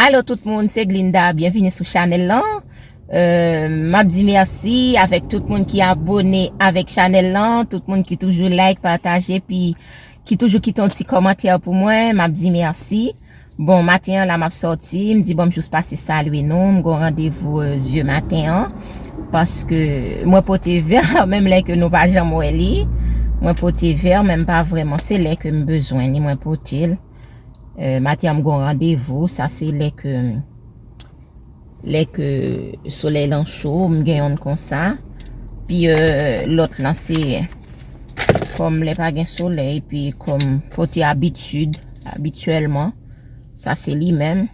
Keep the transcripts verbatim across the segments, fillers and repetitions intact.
Alo tout moun, se Glinda, byenvini sou chanèl lan. Euh, m ap di mèsi avèk tout moun ki abòne avèk chanèl lan, tout moun ki toujou like, pataje, pi ki toujou kite yon ti kòmantè pou mwen, m ap di mèsi. Bon, maten an la m ap sòti, m di bon m jis pase salye nou, m gon randevou euh, zye maten an. Paske mwen pote vè, menm lè ke nou pa janm wè li. Mwen pote vè, men m pa vrèman, se lè ke m bezwen li, mwen pote l. Euh, maten an m gon randevou, sa se lè ke lè ke solèy lan cho, m gen yonn konsa. Pi euh, lòt lan se kòm lè pa gen solèy, pi kòm pote abitid, abityèlman, sa se li menm.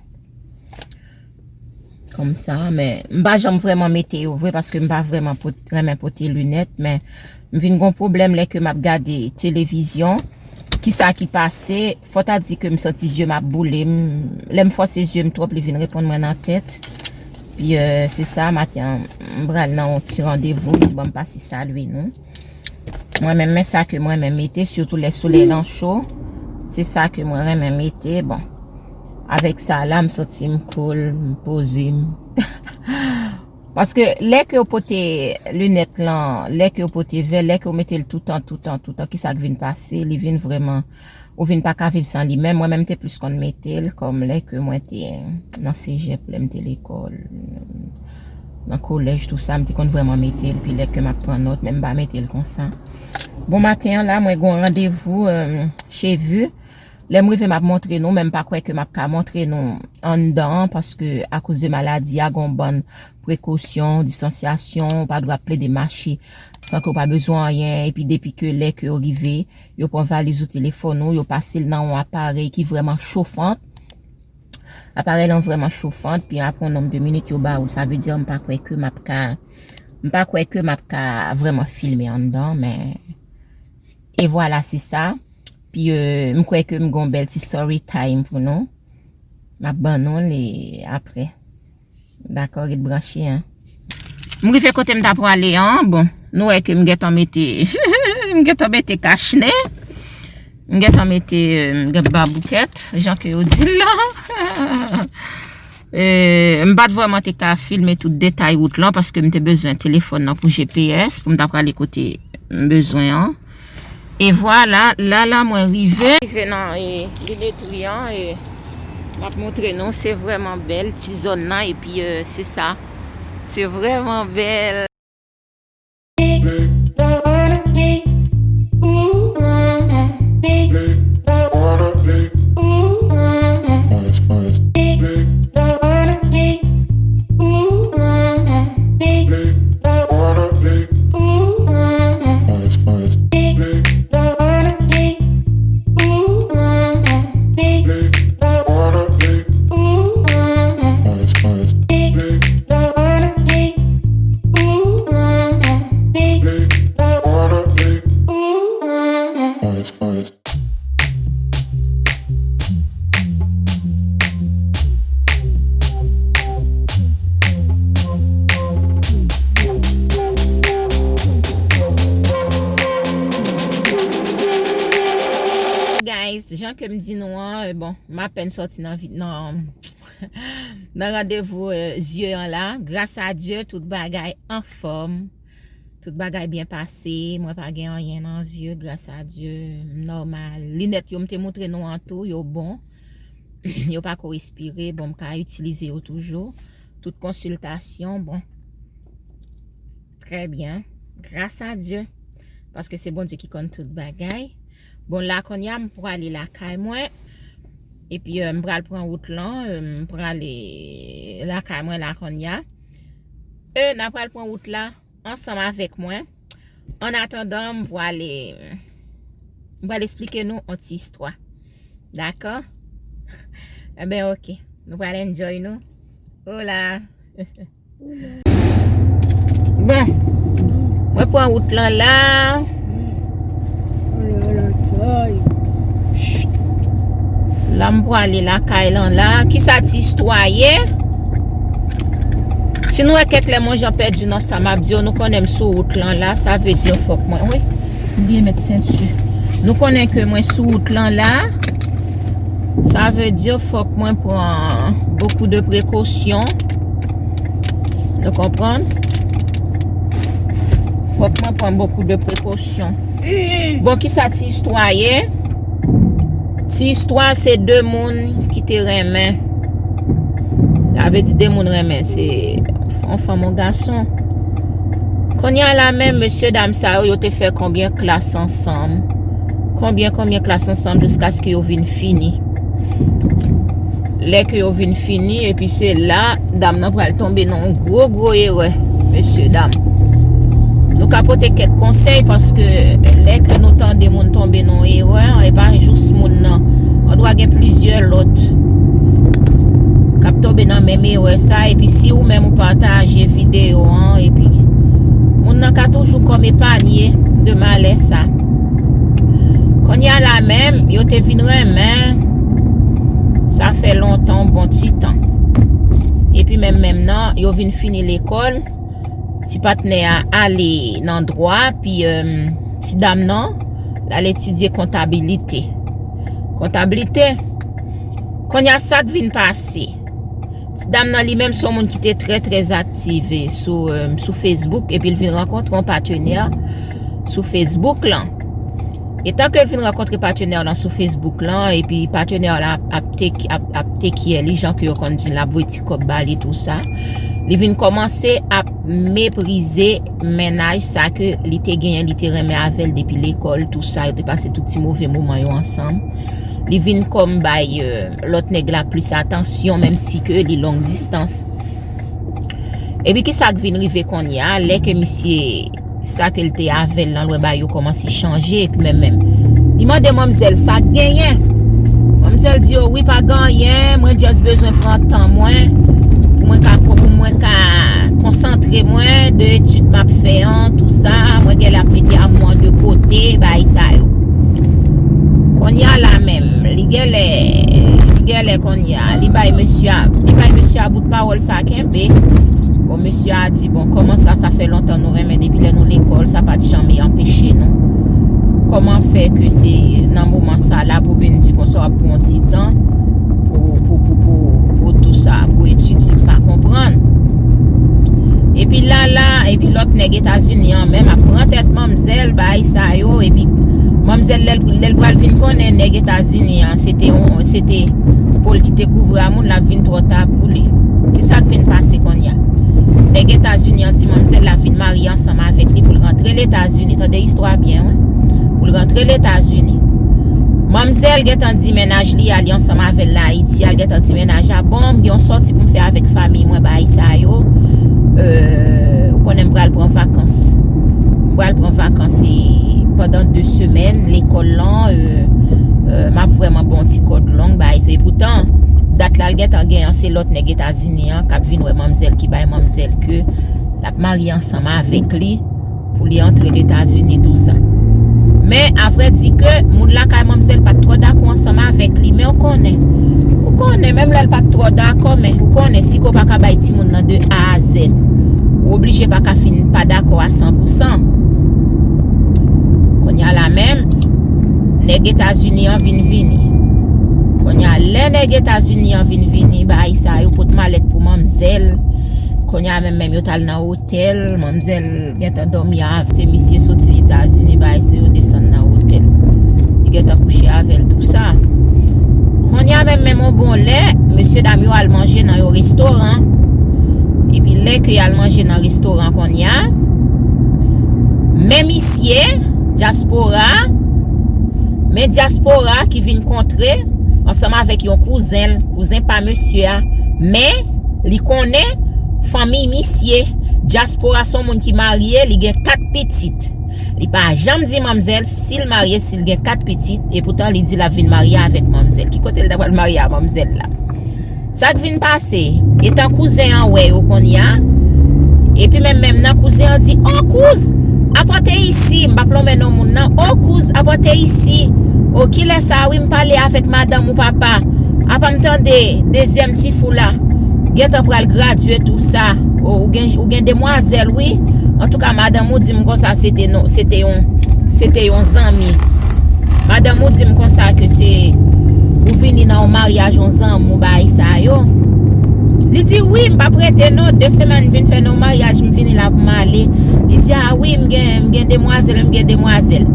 Kòmsa, men m pa janm vrèman mete yo vre, paske m pa vrèman pot, renmen pote linèt, men m vin gon pwoblèm lè ke m ap gade televizyon. Kisa ki pase? Fò ta di ke m santi zye m ap boule. M, lè m fòse zye m twòp, li vin reponn mwen nan tèt. Pi euh, se sa, maten an, m pral nan yon ti randevou, m di bon m pase salye nou. Mwen menm, men sa ke mwen menm mete, sitou lè solèy lan cho. Se sa ke mwen renmen mete, bon. Avèk sa la, m santi m cool, m poze m. Paske lè ke w pote linèt lan, lè ke w pote vè, lè ke w mete l toutan, toutan, toutan, kisa k vin pase? Li vin vrèman, ou vin pa ka viv san li. Men mwen menm te plis konn mete l kòm lè ke mwen te nan sejèp, lè m te lekòl, nan kolèj, tou sa, m te konn vrèman mete l, pi lè ke m ap pran nòt, men m pa mete l konsa. Bon, maten an la, mwen gon randevou euh, chez Vu. Lè m rive, m ap montre nou, men m pa kwè ke m ap ka montre nou anndan an, paske akoz de maladi a, gon bann prekosyon, distansyasyon, ou pa dwe ap plede mache san ke w pa bezwen anyen, epi depi ke lè ke yo rive, yo pran valiz ou, telefòn ou, yo pase l nan yon aparèy ki vrèman chofant. Aparèy lan vrèman chofant, pi apre yon nonb de minit yo ba ou, sa vle di m pa kwè ke m ap ka, m pa kwè ke m ap ka vrèman filme anndan, men e vwala, se sa. Pi euh, m kwè ke m gon bèl ti story time pou nou. M ap ban nou li apre. Dakò, ret branche, en. M rive kote m ta pwale an. Bon, nou wè ke m gentan mete, m gentan mete kachnen. M gentan mete, euh, m gen baboukèt, jan ke yo di l la. Euh, m pa t vrèman te ka filme tout detay wout lan, paske m te bezwen telefòn nan pou G P S, pou m ta prale kote m bezwen an. E vwala, la, la, mwen rive. Rive nan e, linetri an, e, m ap montre nou, se vrèman bèl, ti zòn nan, epi, e, se sa. Se vrèman bèl. Guys, jan ke m di nou an, e, bon, m apèn sòti nan vi-, nan, nan randevou, e, zye an la. Gras a Dye, tout bagay anfòm. Tout bagay byen pase, mwen pa gen anyen nan zye, gras a Dye, m nòmal. Linèt yo m te montre nou an tou, yo bon. Yo pako espire, bon, m ka itilize yo toujou. Tout konsiltasyon, bon. Trè byen, gras a Dye, paske se Bondye ki konn tout bagay. Bon, la kounye a, m prale lakay mwen. Epi, e, m pral pran wout lan, e, m prale lakay mwen la kounye a. E, n a pral pran wout la ansanm avèk mwen. Annatandan, m pwale, m pwale esplike nou yon ti istwa. Dakò? Enben, oke. Nou pral enjoy nou. Hola! Bon, mwen pran wout lan la. La m pwale lakay lan la. Kisa ti istwa ye? Si nou wè kèk lè mwen jan pèdi nan sa m ap di yo, nou konnen m sou wout lan la, sa vle di fòk mwen, wi. M byen met senti. Nou konnen ke mwen sou wout lan la. Sa vle di fòk mwen pran beaucoup de précautions. Nou konprann? Fòk mwen pran beaucoup de précautions. Bon, kisa ti istwa ye? Ti istwa se de moun ki te renmen. Sa vle di de moun renmen, se yon fanm, yon gason. Kounye a la menm, mesye dam sa yo, yo te fè konbyen klas ansanm? Konbyen, konbyen klas ansanm jiskaske yo vin fini? Lè ke yo vin fini, epi se la, dam nan pral tonbe nan yon gwo, gwo erè, mesye dam. Nou ka pote kèk konsèy, paske lè ke nou tande moun tonbe nan yon erè, e pa jis moun nan. Andwa gen plizyè lòt k ap tonbe nan menm erè sa, epi si ou menm ou pataje videyo an, epi moun nan ka toujou kòm epanye de malè sa. Kounye a la menm, yo te vin renmen, sa fè lontan, yon bon ti tan. Epi menm, menm nan, yo vin fini lekòl, ti patnè a ale nan dwa, pi, euh, ti dam nan, l al etidye kontabilite. Kontablite. Kounye a sa k vin pase. Ti dam nan li menm se yon moun ki te trè, trè aktive sou, euh, sou Facebook, epi l vin rankontre yon patenè sou Facebook lan. Etan ke l vin rankontre patenè lan sou Facebook lan, epi patenè lan ap, ap take, ap, ap take care li, jan ke yo konn di, l ap voye ti kòb ba li, tou sa. Li vin kòmanse ap meprize mennaj sa ke li te genyen, li te renmen avè l depi lekòl, tou sa, yo te pase tout ti move moman yo ansanm. Li vin kòm bay, euh, lòt nèg la plis atansyon, menm si ke li long distans. Epi kisa k vin rive kounye a, lè ke misye, sa ke l te avè l lan, l wè bagay yo kòmanse chanje, epi menm, menm. Li mande manmzèl sa k genyen. Manmzèl di yo, wi, pa gen anyen, mwen just bezwen pran tan mwen, pou mwen ka, pou mwen ka konsantre mwen de etid m ap fè an, tou sa, mwen genlè ap mete amou an de kote, bagay sa yo. Kounye a la menm, li genlè, li genlè kounye a, li bay mesye a, li bay mesye a bout pawòl sa kenbe. Bon, mesye a di, bon, kòman sa, sa fè lontan nou renmen depi lè nou lekòl, sa pa t janm anpeche nou. Kòman fè ke se nan moman sa la pou vin di konsa w ap pran yon ti tan pou, pou, pou, pou, pou tou sa, pou etidye, m pa konprann. Epi la, la, epi lòt nèg Etazini an menm ap pran tèt manmzèl, bagay sa yo, epi manmzèl, lè l, lè l pral vin konnen nèg Etazini an, se te yon, se te pòl ki te kouvri a moun, l ap vin twò ta pou li. Kisa k vin pase kounye a? Nèg Etazini an di manmzèl la vin marye ansanm avèk li pou l rantre Letazini. Tande istwa byen, wi. Pou l rantre Letazini. Manmzèl gentan di mennaj li a, li ansanm avè l la Ayiti a, l gentan di mennaj la, bon, m gen yon sòti pou m fè avèk fanmi mwen, bagay sa yo. Euh, ou konnen m pral pran vakans. M pral pran vakans, e pandan de semèn, lekòl lan, euh, euh, m ap vrèman bon ti kòd long, bagay sa. Epoutan, dat la l gentan gen an, se lòt nèg Etazini an k ap vin wè manmzèl ki bay manmzèl ke l ap marye ansanm avèk li pou li antre Letazini, tou sa. Men, a vrè di ke, moun lakay manmzèl pa t twò dakò ansanm avèk li, men ou konnen, ou konnen, menm lè l pa t twò dakò, men ou konnen, si ke w pa ka bay timoun nan de A a Z, ou oblije pa ka fin pa dakò a san pou san. Kounye a la menm, nèg Etazini an vin vini. Kounye a, lè nèg Etazini an vin vini, bagay sa yo pot malèt pou manmzèl. Kounye a menm, menm yo t al nan otèl, manmzèl gentan dòmi avè, se misye soti Etazini, bagay se yo desann nan otèl. Li gentan kouche avè l, tou sa. Kounye a menm, menm yon bon lè, mesye dam yo al manje nan yon restoran. Epi lè ke y al manje nan restoran kounye a, men misye, dyaspora, men dyaspora ki vin kontre ansanm avèk yon kouzen l, kouzen pa mesye a, men li konnen fanmiy misye, dyaspora se yon moun ki marye, li gen kat pitit. Li pa janm di manmzèl si l marye, si l gen kat pitit, epoutan li di l ap vin marye avèk manmzèl. Ki kote l ta pral marye a manmzèl la? Sa k vin pase, etan kouzen an wè yo kounye a, epi menm, menm nan kouzen an di, o kouz, apòte isi, m p ap lonmen non moun nan, o kouz, apòte isi, o kilè sa, wi, m pale avèk madanm ou papa, apa m tande dezyèm ti fou la gentan pral gradye, tou sa, o, ou gen, ou gen demwazèl, wi, antouka madanm ou di m konsa se te non, se te yon, se te yon zanmi. Madanm ou di m konsa ke se, ou vini nan yon maryaj, yon zanmi, ou bagay sa yo. Li di, wi, m p ap rete non, de semèn m vin fè nan yon maryaj, m vini la pou m ale. Li di, a wi, m gen, m gen demwazèl, m gen demwazèl.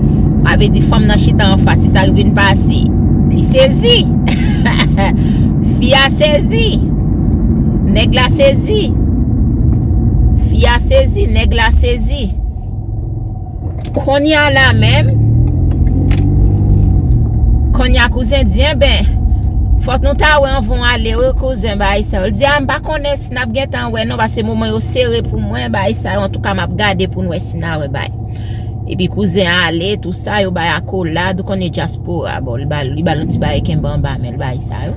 Sa vle di fanm nan chita anfas, se sa k vin pase. Li sezi. Fi a sezi. Nèg la sezi. Fi a sezi, nèg la sezi. Kounye a la menm, kounye a kouzen di, enben, fòk nou ta wè anvan w ale, wi, kouzen, bagay sa yo. Li di, a, m pa konnen si n ap gentan wè, non, paske moman yo sere pou mwen, bagay sa yo. Antouka, m ap gade pou n wè si n a wè, bagay. Epi kouzen an ale, tou sa, yo bay akolad, ou konnen dyaspora, bon, li ba, li ba l yon ti bagay kenbe anba men l, bagay sa yo.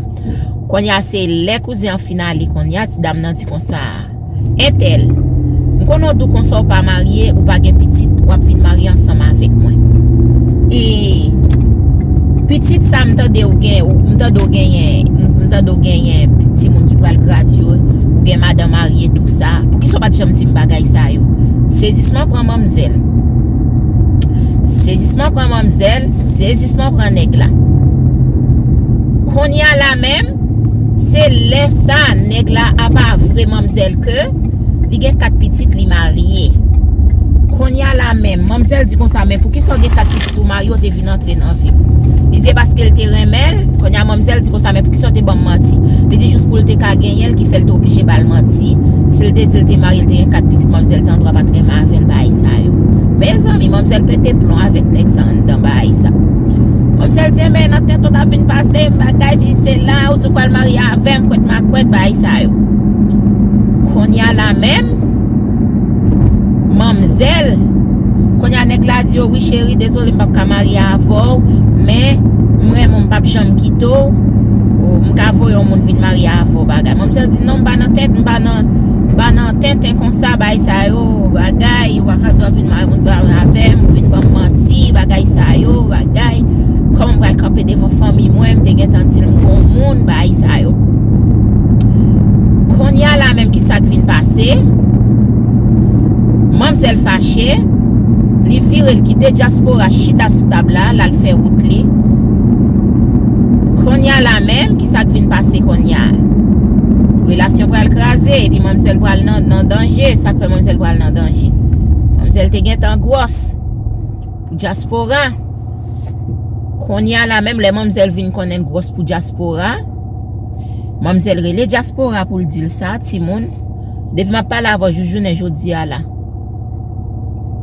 Kounye a, se lè kouzen an fin ale, kounye a, ti dam nan di konsa, entèl, m konnen w di w konsa w pa marye, ou pa gen pitit, w ap vin marye ansanm avèk mwen. E pitit sa m tande w gen, ou, m tande w genyen, m, m tande w genyen timoun ki pral gradye, ou gen madan marye, tou sa. Poukisa w pa t janm di m bagay sa yo? Sezisman pran manmzèl. Sezisman pran manmzèl, sezisman pran nèg la. Kounye a la menm, se lè sa, nèg la apa vre manmzèl ke li gen kat pitit, li marye. Kounye a la menm, manmzèl di konsa, men poukisa w gen kat pitit ou marye, w te vin antre nan vi m? Li di e paske l te renmen l. Kounye a manmzèl di konsa, men poukisa w te ban m manti? Li di jis pou l te ka genyen l ki fè l te oblije ba l manti. Si l te di l te marye, l te gen kat pitit, manmzèl te andwa pa t renmen avè l, bagay sa yo. Mezanmi, manmzèl pete plon avèk nèg sa anndan bagay sa. Manmzèl di, enben, nan tèt ou t ap vin pase m bagay, si se la, ou di w pral marye avè m, kwèt makwèt, bagay sa yo. Kounye a la menm, manmzèl, kounye a nèg la di yo, wi cheri, dezole, m p ap ka marye avè w, men m renmen w, m p ap janm kite w. O, m ka voye yon moun vin marye avè w, bagay. Manmzèl di, non, m pa nan tèt, m pa nan, m pa nan tenten konsa, bagay sa yo, bagay, ou pa ka di w ap vin marye moun pa avè m, ou vin ban m manti, bagay sa yo, bagay. Kòman m pral kanpe devan fanmi mwen, m te gentan di l m gon moun, bagay sa yo. Kounye a la menm, ki sa k vin pase? Manmzèl fache, li vire, l kite dyaspora chita sou tab la, l al fè wout li. Kounye a la menm, ki sa k vin pase kounye a? Relasyon pral kraze, epi manmzèl pral nan, nan danje. Sa k fè manmzèl pral nan danje? Manmzèl te gentan gwòs pou dyaspora. Kounye a la menm, lè manmzèl vin konnen l gwòs pou dyaspora, manmzèl rele dyaspora pou l di l sa, timoun. Depi m ap pale avè w jis jounen jodi a la,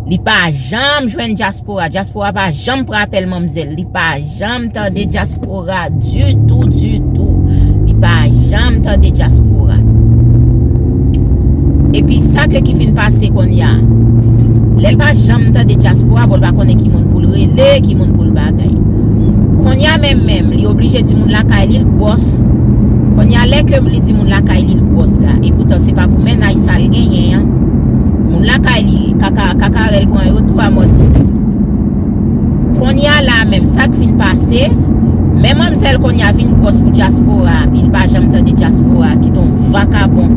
li pa janm jwenn dyaspora. Dyaspora pa janm pran apèl manmzèl. Li pa janm tande dyaspora ditou, ditou. Li pa janm tande dyaspora. Epi sa ke ki vin pase kounye a? Lè l pa janm tande dyaspora, bon, l pa konnen ki moun pou l rele, ki moun pou l bagay. Kounye a menm menm, li oblije di moun lakay li l gwòs. Kounye a lè ke li di moun lakay li l gwòs la, epoutan se pa pou mennaj sa l genyen an. Moun lakay li, kaka, kakarèl pran yo tou a mòd. Kounye a la menm, sa k vin pase, men manmzèl kounye a vin gwòs pou dyaspora, epi l pa janm tande dyaspora, ki t on vakabon,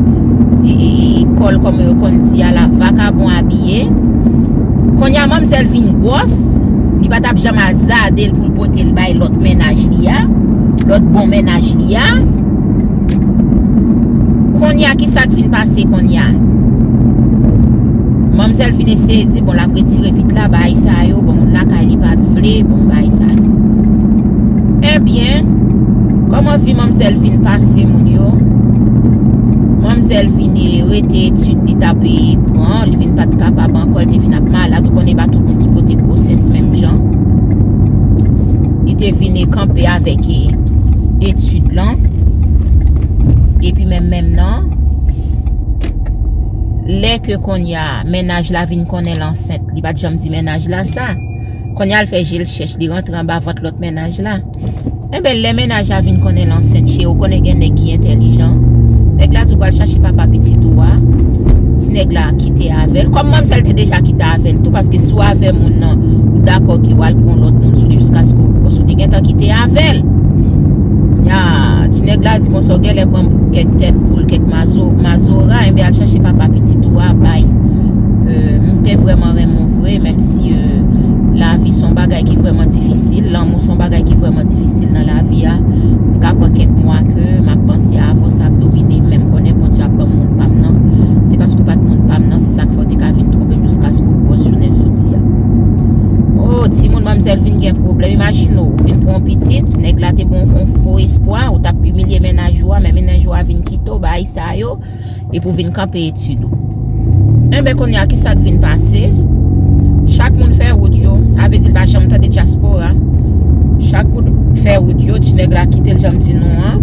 e, e, e, kòl kòman yo konn di a la, vakabon abiye. Kounye a manmzèl vin gwòs, li pa t ap janm azade l pou l pote l bay lòt mennaj li a, lòt bon mennaj li a. Kounye a, ki sa k vin pase kounye a? Manmzèl vin eseye di, bon, l ap retire pit la, bagay sa yo, bon, moun lakay li pa t vle, bon, bagay sa yo. Ebyen, kòman vi manmzèl vin pase moun yo? Manmzèl vin rete etid li t ap pran, li vin pa t kapab ankò, li te vin ap malad, ou konnen pa tout moun ki pote gwosès menm jan. Li te vin kanpe avèk, e, etid lan. Epi menm, menm nan, lè ke kounye a, mennaj la vin konnen l ansent, li pa t janm di mennaj la sa. Kounye a, l fè je l chèch, li rantre anba vant lòt mennaj la. Enben, lè mennaj la vin konnen l ansent, cheri, ou konnen gen nèg ki entèlijan. Nèg la di w pral chache papa pitit ou a. Ti nèg la kite avè l. Kòm manmzèl te deja kite avè l tou, paske si w avè moun nan, ou dakò ke w al pran lòt moun sou li jiskaske w gwòs, ou te gentan kite avè l. Ya, ti nèg la di konsa, w genlè pran m pou kèk tèt poul, kèk mazo-, mazora, enben al chache papa pitit ou a, bay. Euh, m te vrèman renmen w vre, menm si, euh, Lavi se yon bagay ki vrèman difisil, lanmou se yon bagay ki vrèman difisil nan lavi a. M ka pran kèk mwa ke m ap panse avè w, sa ap domine m, men m konnen Bondye ap ban m moun pa m nan. Se paske w pa t moun pa m nan, se sa k fè w te ka vin twonpe m jiskaske w gwòs jounen jodi a. O, timoun, manmzèl vin gen pwoblèm. Imajine w, ou vin pran yon pitit, nèg la te ba w yon fo espwa, ou t ap imilye mennaj ou a, men mennaj ou a vin kite w, bagay sa yo, epi w vin kanpe etid ou. Enben, kounye a, ki sa k vin pase? Chak moun fè wout yo. A vle di, l pa janm tande dyaspora. Chak moun fè wout yo, ti nèg la kite l, jan m di nou an.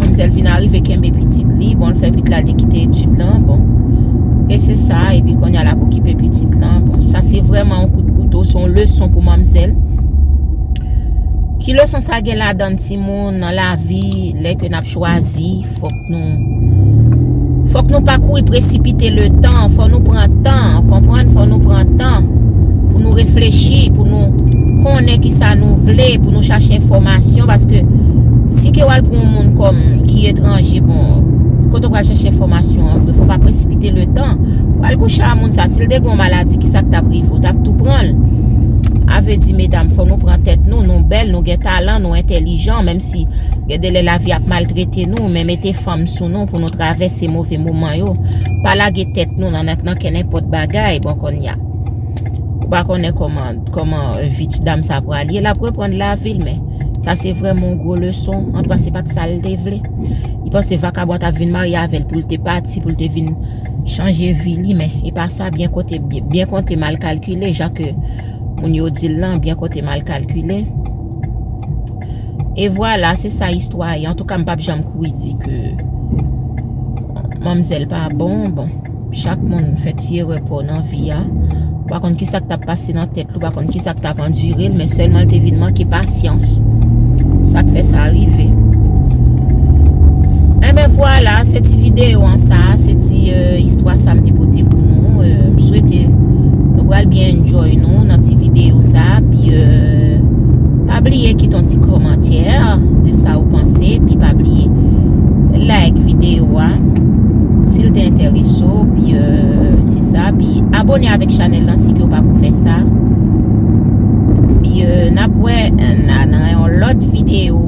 Manmzèl vin arive kenbe pitit li. Bon, l fè pitit la, li kite etid lan. Bon. E se sa, epi kounye a, l ap okipe pitit lan. Bon, sa se vrèman yon kout kouto, se yon leson pou manmzèl. Ki leson sa gen ladan l, timoun, nan lavi, lè ke n ap chwazi, fòk nou, fòk nou pa kouri presipite letan, fò nou pran tan, konprann, fò nou pran tan pou nou reflechi, pou nou konnen ki sa nou vle, pou nou chache enfòmasyon, paske si ke w al pran yon moun kòm ki etranje, bon, kote w pral chache enfòmasyon an vre, fò pa presipite letan. W al kouche a moun sa, si l te gen yon maladi, ki sa k t ap rive w? W t ap tou pran l. A vle di, medam, fò nou pran tèt nou, nou bèl, nou gen talan, nou entèlijan, menm si gen de lè lavi ap maltrete nou, men mete fanm sou nou pou nou travèse move moman yo. Pa lage tèt nou nan, nan, nan kè nenpòt bagay, bon, kounye a. Ou pa konnen kòman, kòman, euh, vi ti dam sa pral ye. L ap reprann lavi l, men sa se vrèman yon gwo leson. Antouka, se pa t sa l te vle. Li panse vakabon an t ap vin marye avè l pou l te pati, pou l te vin chanje vi li, men e pa sa, byen konte, byen, byen konte mal kalkile, jan ke moun yo di l lan, byen konte mal kalkile. E vwala, se sa istwa a ye. Antouka, m p ap janm kouri di ke manmzèl pa bon. Bon, chak moun fè ti erè pa w nan vi a. Ou pa konn ki sa k t ap pase nan tèt li, ou pa konn ki sa k t ap andire l, men sèlman l te vin manke pasyans. Sa k fè sa rive. Enben, vwala, se ti videyo an sa, se ti, euh, istwa sa m te pote pou nou. Euh, m swete nou pral byen enjoy nou nan ti videyo sa. Pi, euh, pa bliye kite yon ti kòmantè, di m sa ou panse, pi pa bliye like videyo a si l te enterese w, pi, euh, se sa, pi abone avèk chanèl lan si ke w pako fè sa. Pi, euh, n ap wè, euh, nan, nan yon lòt videyo.